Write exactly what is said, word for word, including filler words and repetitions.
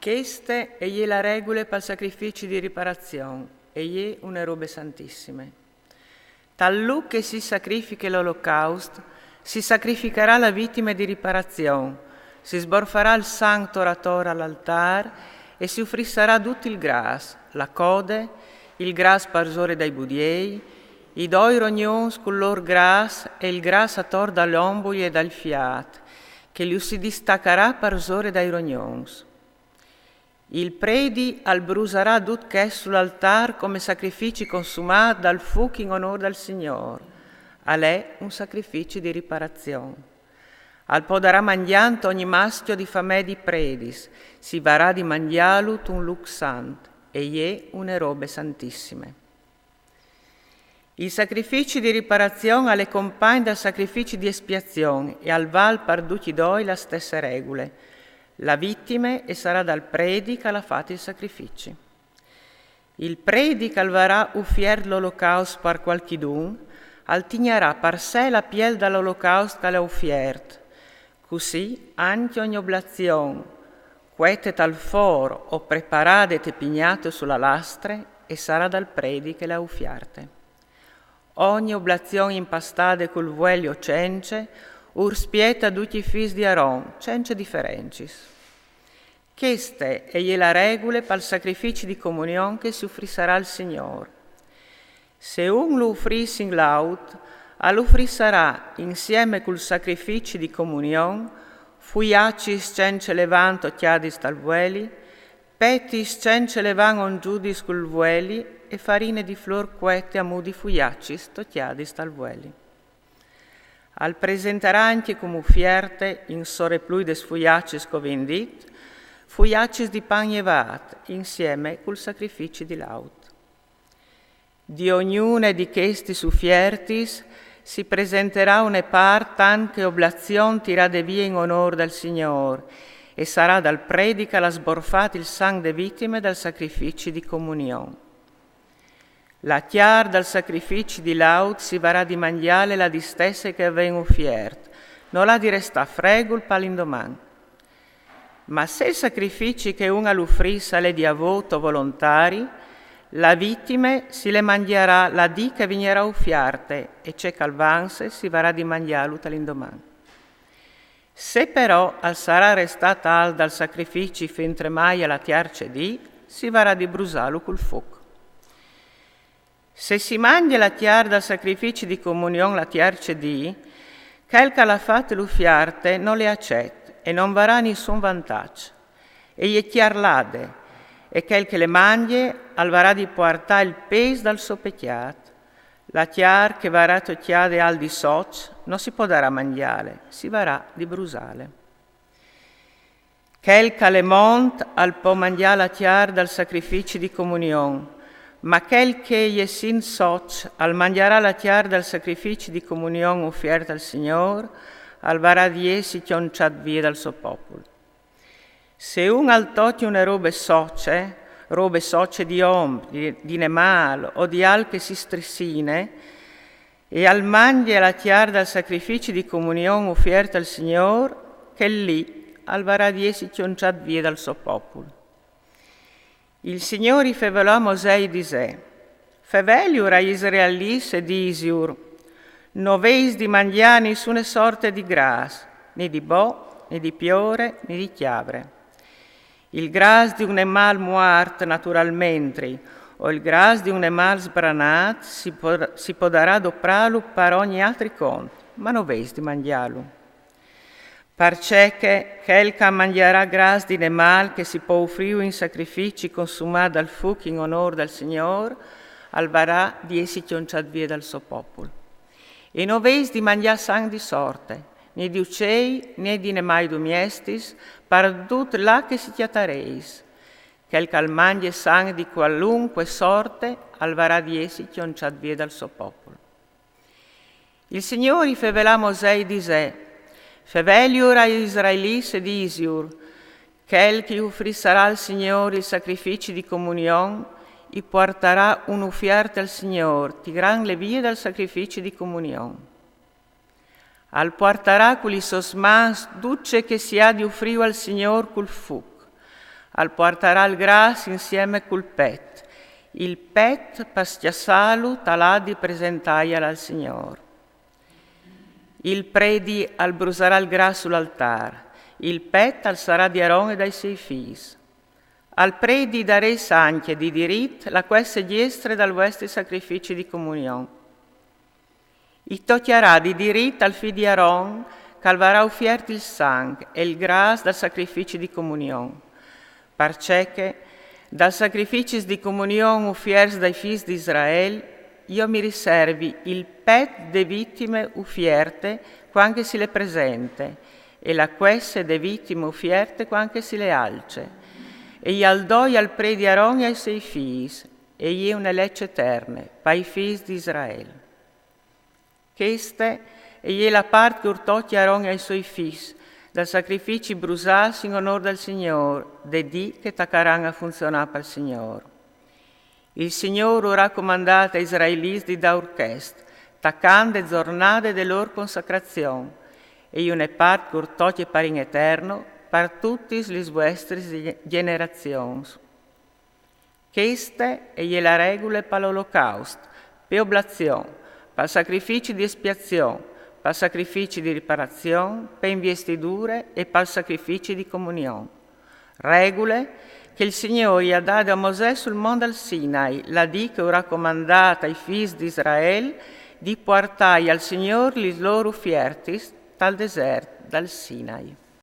Cheste e je la regule pal sacrifici di riparazion, e je une robe santissime. Tal lûc che si sacrifiche l'olocaust, si sacrificarà la vitime di riparazion, si sborfarà il sanc tor ator al altâr e si ufrissarà dut il gras, la code, il gras parsore dai budiei, i doi rognons cul lôr gras e il gras ator da l'ombui e dal fiât, che lu si distacarà parsore dai rognons. Il predi al brusarà dut chest sul altâr come sacrifici consumât dal fûc in onôr dal Signôr. Al è un sacrifici di riparazion. Al podarà mangjânt ogni mascjo di famee di predis, si varà di mangjâlu tun lûc sant, e je une robe santissime. Il sacrifici di riparazion al è compagn dal sacrifici di espiazion e al vâl par ducj i doi la stesse regule. La vitime e sarà dal predi che al à fat il sacrifici. Il predi che al varà ufiert l'olocaust par cualchidun, al tignarà par se la piel dal olocaust che al à ufiert. Cussì ancje ogni oblazion, cuete tal for o preparade te pignate su la lastre, e sarà dal predi che le à ufierte. Ogni oblazion impastade cul vueli o cence, ur spiete a ducj i fis di Aron, cence diferencis. Cheste e je la regule pal sacrifici di comunion che si ufrissarà al Signôr. Se un lu ufrìs in l'aut, al ufrissarà, insieme cul sacrifici di comunion, fuiacis cence levan tocjadis tal vueli, petis cence levan ongjudis cul vueli e farine di flôr cuete a mût di fuiacis tocjadis tal vueli. Al presentarà ancje come ufierte, in soreplui des fuiacis che o vin dit, fuiacis di pan jevât, insieme cul sacrifici di l'aut. Di ognune di chestis ufiertis si presentarà une part tant che oblazion tirade vie in onôr dal Signôr, e sarà dal predi che al à sborfât il sanc de vitime dal sacrifici di comunion. La cjar dal sacrifici di l'aut si varà di mangjâle la distesse che o vin ufiert, nol à di restâ fregul pal indoman. Ma se il sacrifici che un al ufrìs al è di avôt o volontari, la vitime si le mangjarà la dì che e vignarà ufierte, e ce che al vanse si varà di mangjâlu tal indoman. Se però al sarà restât alt dal sacrifici fintremai a la tierce dì, si varà di brusâlu cul fûc. Se si mangje la cjar dal sacrifici di comunion la tierce dì, chel che al à fat l'ufierte no le acet e no varà nissun vantaç. E je cjar lade, e chel che le mangje al varà di puartâ il pês dal so pecjât. La cjar che varà tocjade alt di soç no si podarà mangjâle, si varà di brusâle. Chel che al è mont al pò mangjâ la cjar dal sacrifici di comunion, ma chel che e je sin soç al mangjarà la cjar dal sacrifici di comunion ufiert al Signôr, al varà di jessi cjonçât vie dal so popul. Se un al tocje une robe soce, robe soce di om, di, di nemâl o di alc che si strissine, e al mangje la cjar dal sacrifici di comunion ufiert al Signôr, chel li al varà di jessi cjonçât vie dal so popul. Il Signôr i fevelò a Mosè e i disè: Feveliur ai israelits e disiur: No vês di mangjâ nissune sorte di gras, ni di bo, ni di piore, ni di cjavre. Il gras di un nemâl muart naturalmentri o il gras di un nemâl sbranât si po-, si podarà doprâlu par ogni altri cont, ma no vês di mangjâlu. Parcè che chel che al mangjarà gras di nemâl che si pò ufrî in sacrifici consumât dal fûc in onôr dal Signôr, al varà di jessi cjonçât vie dal so popul. E no vês di mangjâ sanc di sorte, ni di ucei, ni di nemâi dumiestis, par dut là che si cjatarês. Chel che al mangje sanc di cualunque sorte, al varà di jessi cjonçât vie dal so popul. Il Signôr i fevelà a Mosè e i disè: Feveliur ai israelits e disiur: Chel che i ufrissarà al Signôr il sacrifici di comunion, i puartarà une ufierte al Signôr, tirantle vie dal sacrifici di comunion. Al puartarà cu lis sôs mans dut ce che si à di ufrî al Signôr cul fûc. Al puartarà il gras insieme cul pet. Il pet, par scjassâlu, tal à di presentâial al Signôr. Il predi al brusarà il gras sul altâr. Il pet al sarà di Aron e dai siei fîs. Al predi darês ancje di dirit la cuesse diestre dal vuestri sacrifici di comunion. I tocjarà di dirit al fi di Aron, che al varà ufiert il sanc e il gras dal sacrifici di comunion. Parcè che, dai sacrificis di comunion ufierts dai fîs di Israel, jo mi riservi il pet de vitime ufierte cuant che si le presente, e la cuesse de vitime ufierte cuant che si le alce. E jal doi al predi Aron e ai siei fîs, e je une leç eterne pai fîs di Israel. Cheste e je la part che ur tocje a Aron e ai siei fîs, dal sacrifici brusâts in onôr dal Signôr, de dì che tacaran a funzionâ pal Signôr. Il Signôr ur à comandât ai israelîts di dâur chest, tacant de zornade de lôr consacrazion, e je une part che ur tocje par in eterno, par dutis lis vuestris gje-, gjenerazions. Cheste e je la regule pal olocaust, pe oblazion, pal sacrifici di espiazion, pal sacrifici di riparazion, pe inviestidure e pal sacrifici di comunion. Regule che il Signôr i à dade a Mosè sul mont dal Sinai, la dì che ur à comandât ai fîs di Israel di puartâi al Signôr lis lôr ufiertis tal desert dal Sinai.